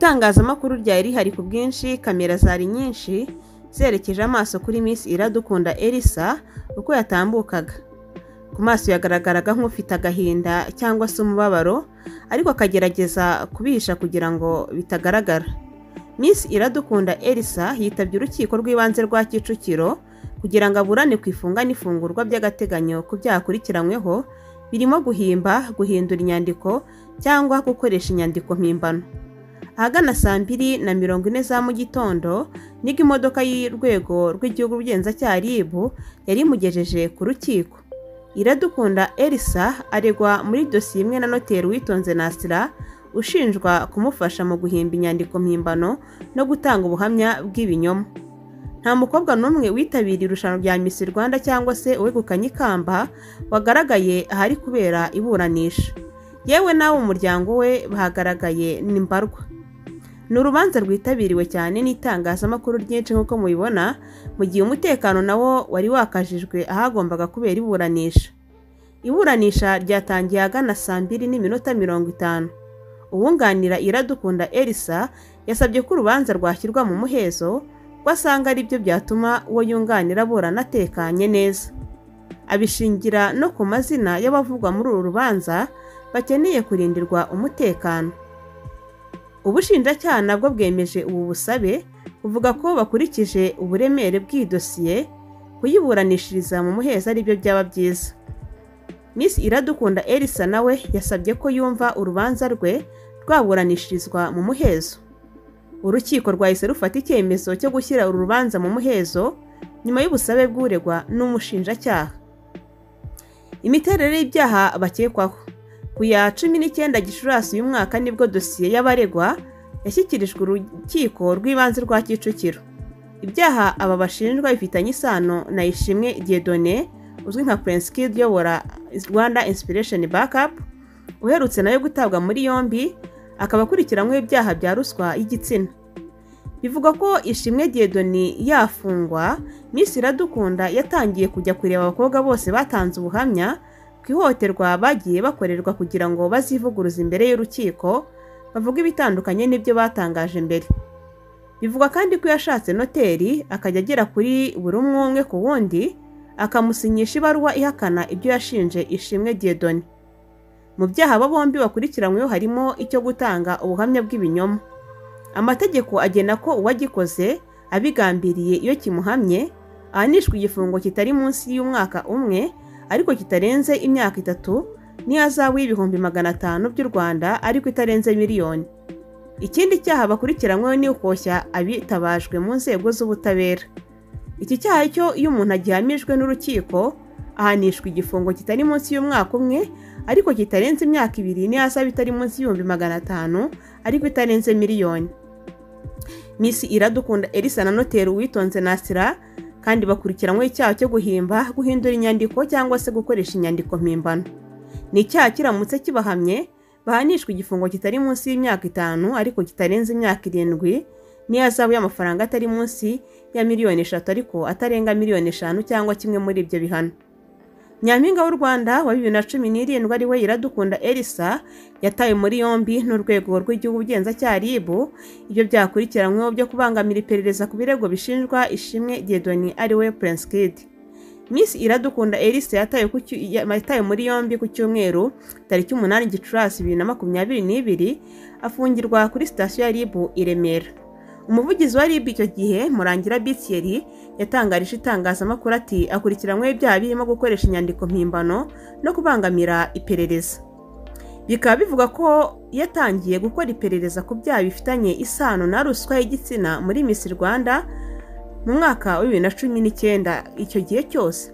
Itangazamakuru ryari rihari ku bwinshi, kamera zari nyinshi zerekeje amaso kuri Miss Iradukunda Elsa uko yatambukaga. Ku maso yagaragaraga nk'ufite agahinda cyangwa se umubabaro, ariko akagerageza kubihisha kugira ngo bitagaragara. Miss Iradukunda Elsa yitabye urukiko rw'ibanze rwa Kicukiro kugira ngo aburane ku ifunga n'ifungurwa by'agateganyo ku byaha akurikiranyweho birimo guhimba, guhindura inyandiko cyangwa gukoresha inyandiko mpimbano. Ahagana 2:40 za mu gitondo nibwo imodoka y'urwego rw'igihugu rw'ubugenzacyaha RIB yari imugejeje ku rukiko. Iradukunda Elsa aregwa muri dosiye imwe na noteri Uwitonze Nasra ushinjwa kumufasha mu guhimba inyandiko mpimbano no gutanga ubuhamya bw'ibinyoma. Nta mukobwa n'umwe witabiriye irushanwa rya Miss Rwanda cyangwa se uwegukanye ikamba wagaragaye ahari kubera iburanisha. Yewe n'abo mu muryango we bahagaragaye ni mbarwa. Ni urubanza rwitabiriwe cyane n'itangazamakuru ryinshi nk'uko mubibona, mu gihe umutekano nawo wari wakajijwe ahagombaga kubera iburanisha. Iburanisha ryatangiye ahagana 2:50. Uwunganira Iradukunda Elsa yasabye ko urubanza rwashyirwa mu muhezo, ko asanga aribyo byatuma uwo yunganira aburana atekanye neza. Abishingira no ku mazina y'abavugwa muri uru rubanza bakeneye kurindirwa umutekano. Ubushinjacyaha nabwo bwemeje ubu busabe, buvuga ko bakurikije uburemere bw'iyi dosiye, kuyiburanishiriza mu muhezo aribyo byaba byiza. Miss Iradukunda Elsa nawe yasabye ko yumva urubanza rwe rwaburanishirizwa mu muhezo. Urukiko rwahise rufata icyemezo cyo gushyira uru rubanza mu muhezo nyuma y'ubusabe bw'uregwa n'umushinjacyaha. Imiterere y'ibyaha bakekwaho. Ku ya 19 Gicurasi uyu mwaka nibwo dosiye y'abaregwa yashyikirijwe urukiko rw'ibanze rwa Kicukiro. Ibyaha aba bashinjwa bifitanye isano na Ishimwe Dieudonné uzwi nka Prince Kid uyobora Rwanda Inspiration Backup, uherutse nawe gutabwa muri yombi, akaba akurikiranyweho ibyaha bya ruswa y'igitsina. Bivugwa ko Ishimwe Dieudonné yafungwa, Miss Iradukunda yatangiye kujya kureba abakobwa bose batanze ubuhamya ku ihohoterwa bagiye bakorerwa kugira ngo bazivuguruze imbere y'urukiko, bavuge ibitandukanye n'ibyo batangaje mbere. Bivugwa kandi ko yashatse noteri akajya agera kuri buri umwe umwe ku wundi, akamusinyisha ibaruwa ihakana ibyo yashinje Ishimwe Dieudonné. Mu byaha aba bombi bakurikiranyweho harimo icyo gutanga ubuhamya bw'ibinyoma. Amategeko agena ko uwagikoze abigambiriye iyo kimuhamye ahanishwa igifungo kitari munsi y'umwaka umwe ariko kitarenze imyaka 3 n'ihazabu y'500,000 by'u Rwanda ariko itarenze miliyoni. Ikindi cyaha bakurikiranyweho ni ukoshya abitabajwe mu nzego z'ubutabera. Iki cyaha cyo iyo umuntu agihamijwe n'urukiko ahanishwa igifungo kitari munsi y'umwaka umwe ariko kitarenze imyaka 2 n'ihazabu itari munsi y'500,000 ariko itarenze miliyoni. Miss Iradukunda Elsa na noteri Uwitonze Nasra kandi bakurikiranyweho icyaha cyo guhimba, guhindura inyandiko cyangwa se gukoresha inyandiko mpimbano. Ni icyaha kiramutse kibahamye bahanishwa igifungo kitari munsi y'imyaka 5 ariko kitarenze imyaka 7 n'ihazabu y'amafaranga atari munsi ya miliyoni 3 ariko atarenga miliyoni 5 cyangwa kimwe muri ibyo bihano. Nyampinga w'u Rwanda wa 2017 ari we Iradukunda Elsa yatawe muri yombi n'urwego rw'igihugu ubugenzacyaha RIB, ibyo byakurikiranyweho byo kubangamira iperereza ku birego bishinjwa Ishimwe Dieudonné ari we Prince Kid. Miss Iradukunda Elsa yatawe muri yombi ku cyumweru tariki 8 Gicurasi 2022 afungirwa kuri sitasiyo ya RIB i Remera. Umuvugizi wa RIB icyo gihe Murangira Bitieri yatangarije itangazamakuru ati akurikiranyweho ibyaha birimo gukoresha inyandiko mpimbano no kubangamira iperereza. Bikaba bivuga ko yatangiye gukora iperereza ku byaha bifitanye isano na ruswa y'igitsina muri Miss Rwanda mu mwaka wa 2019 icyo gihe cyose.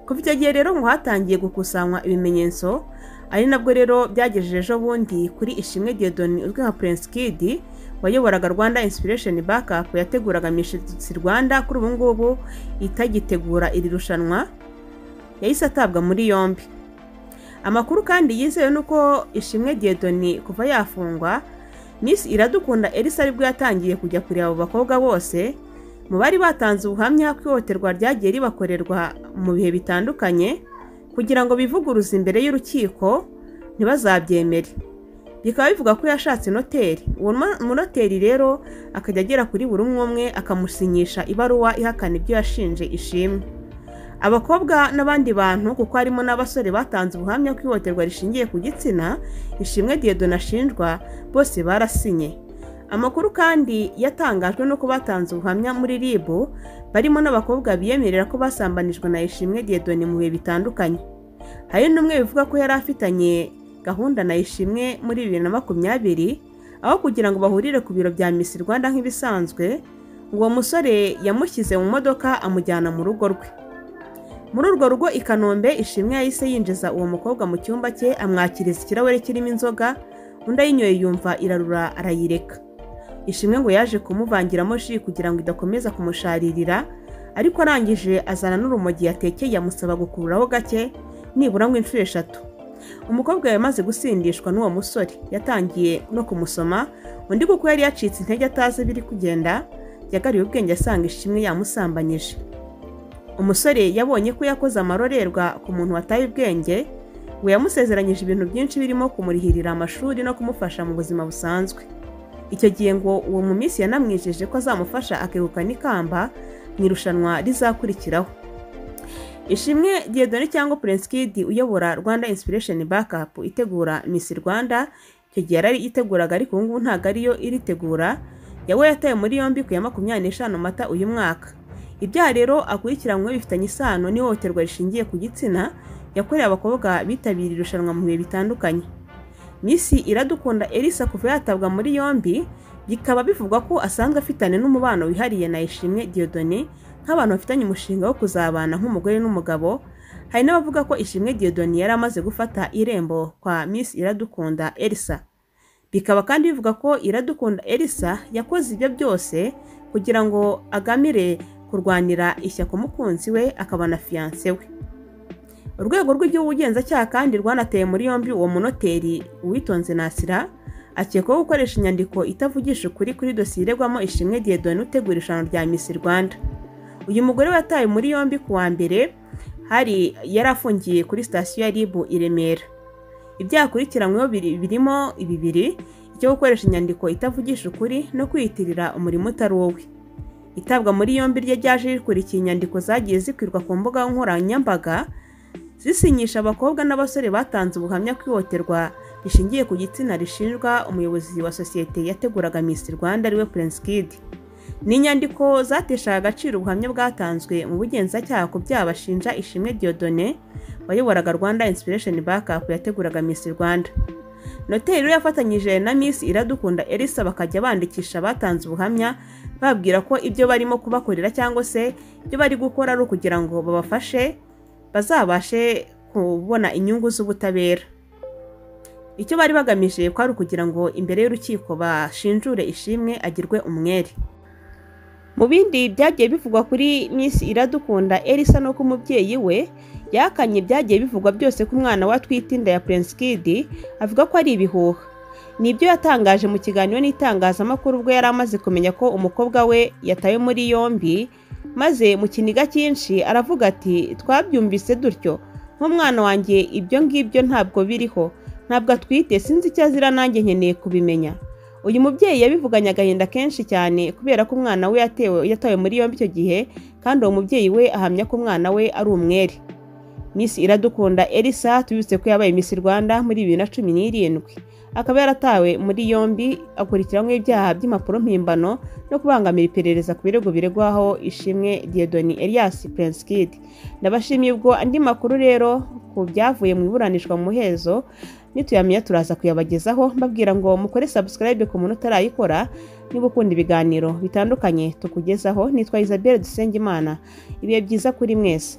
Kuva icyo gihe rero ngo hatangiye gukusanywa ibimenyetso, ari nabwo rero byagejeje ejo bundi kuri Ishimwe Dieudonné uzwi nka Prince Kid wayoboraga Rwanda Inspiration Backup yateguraga Miss Rwanda kuri ubu ngubu itagitegura iri rushanwa, yahise atabwa muri yombi. Amakuru kandi yizewe nuko Ishimwe Dieudonné kuva yafungwa, Miss Iradukunda Elsa aribwo yatangiye kujya kureba abo bakobwa bose mu bari batanze ubuhamya ko ihohoterwa ryagiye ribakorerwa mu bihe bitandukanye kugira ngo bivuguruze imbere y'urukiko ntibazabyemere. Bikaba bivuga ko yashatse noteri. Uwo munoteri rero akajya agera kuri buri umwe umwe akamusinyisha ibaruwa ihakana ibyo yashinje Ishimwe. Abakobwa n'abandi bantu, kuko harimo n'abasore batanze ubuhamya ko ihohoterwa rishingiye ku gitsina Ishimwe Dieudonné ashinjwa, bose barasinye. Amakuru kandi yatangajwe nuko batanze ubuhamya muri RIB barimo n'abakobwa biyemerera ko basambanijwe na Ishimwe Dieudonné mu bihe bitandukanye. Hari n'umwe bivuga ko yari afitanye gahunda na Ishimwe muri 2020, aho kugira ngo bahurire ku biro bya Miss Rwanda nk'ibisanzwe, uwo musore yamushyize mu modoka amujyana mu rugo rwe. Muri urwo rugo i Kanombe, Ishimwe yahise yinjiza uwo mukobwa mu cyumba cye, amwakiriza ikirahure kirimo inzoga, undi ayinyoye yumva irarura arayireka. Ishimwe ngo yaje kumuvangiramo ji kugira ngo idakomeza kumusharirira, ariko arangije azana n'urumogi yatekeye amusaba gukururaho gake nibura ngo inshuro 3. Umukobwa yamaze gusindishwa n'uwo musore, yatangiye no kumusoma, undi kuko yari yacitse intege atazi biri kugenda, yagariye ubwenge asanga Ishimwe yamusambanyije. Umusore yabonye ko yakoze amarorerwa ku muntu wataye ubwenge, ngo yamusezeranyije ibintu byinshi birimo kumurihirira amashuri no kumufasha mu buzima busanzwe. Icyo gihe ngo uwo mu minsi yanamwijeje ko azamufasha akegukana ikamba mu irushanwa rizakurikiraho. Ishimwe Dieudonné cyangwa Prince Kid uyobora Rwanda Inspiration Backup itegura Miss Rwanda, icyo gihe yari iteguraga ariko ubu ngubu ntabwo ariyo iritegura, yawe yatawe muri yombi ku ya 25 Mata uyu mwaka. Ibyaha rero akurikiranywe bifitanye isano n'ihohoterwa rishingiye ku gitsina yakorewe abakobwa bitabiriye irushanwa mu bihe bitandukanye. Miss Iradukunda Elsa kuva yatabwa muri yombi, bikaba bivugwa ko asanzwe afitanye n'umubano wihariye na Ishimwe Dieudonné nk'abantu bafitanye umushinga wo kuzabana nk'umugore n'umugabo. Hari n'abavuga ko Ishimwe Dieudonné yari amaze gufata irembo kwa Miss Iradukunda Elsa. Bikaba kandi bivuga ko Iradukunda Elsa yakoze ibyo byose kugira ngo agamire kurwanira ishyaka umukunzi we akaba na fiancé we. Urwego rw'igihugu ubugenzacyaha kandi rwanateye muri yombi uwo munoteri Uwitonze Nasira, akekwaho gukoresha inyandiko itavugisha ukuri kuri dosiye iregwamo Ishimwe Dieudonné utegura irushanwa rya Miss Rwanda. Uyu mugore watawe muri yombi ku wa mbere hari yari afungiye kuri sitasiyo ya RIB i Remera. Ibyaha akurikiranyweho birimo bibiri, icyo gukoresha inyandiko itavugisha ukuri no kwiyitirira umurimo utari uwe. Itabwa muri yombi rye ryaje rikurikiye inyandiko zagiye zikwirwa ku mbuga nkoranyambaga zisinyisha abakobwa n'abasore batanze ubuhamya ko ihohoterwa rishingiye ku gitsina rishinjwa umuyobozi wa sosiyete yateguraga Miss Rwanda ariwe Prince Kid. Ni inyandiko zateshaga agaciro ubuhamya bwatanzwe mu bugenzacyaha ku byaha bashinja Ishimwe Dieudonné wayoboraga Rwanda Inspiration Backup yateguraga Miss Rwanda. Noteri yafatanyije na Miss Iradukunda Elsa bakajya bandikisha abatanze ubuhamya babwira ko ibyo barimo kubakorera cyangwa se ibyo bari gukora ari ukugira ngo babafashe bazabashe kubona inyungu z'ubutabera. Icyo bari bagamije kwari ukugira ngo imbere y'urukiko bashinjure Ishimwe agirwe umwere. Mu bindi byagiye bivugwa kuri Miss Iradukunda Elsa no ku mubyeyi we, yakanye byagiye bivugwa byose ko umwana we atwite inda ya Prince Kid, avuga ko ari ibihuha. Nibyo yatangaje mu kiganiro n'itangazamakuru ubwo yari amaze kumenya ko umukobwa we yatawe muri yombi, maze mu kiniga cyinshi aravuga ati twabyumvise dutyo, nk'umwana wanjye ibyo ngibyo ntabwo biriho, ntabwo atwite, sinzi icyo azira nanjye nkeneye kubimenya. Uyu mubyeyi yabivuganye agahinda kenshi cyane kubera ko umwana we yatawe muri yombi icyo gihe, kandi uwo mubyeyi we ahamya ko umwana we ari umwere. Miss Iradukunda Elsa tubibutse ko yabaye Miss Rwanda muri 2017, akaba yaratawe muri yombi akurikiranyweho ibyaha by'impapuro mpimbano no kubangamira iperereza ku birego biregwaho Ishimwe Dieudonné Elias Prince Kid. Ndabashimiye ubwo andi makuru rero ku byavuye mu iburanishwa mu muhezo nituyamenya turaza kuyabagezaho, mbabwira ngo mukore subscribe ku muntu utarayikora niba ukunda ibiganiro bitandukanye tukugezaho. Nitwa Isabelle Dusengimana, ibihe byiza kuri mwese.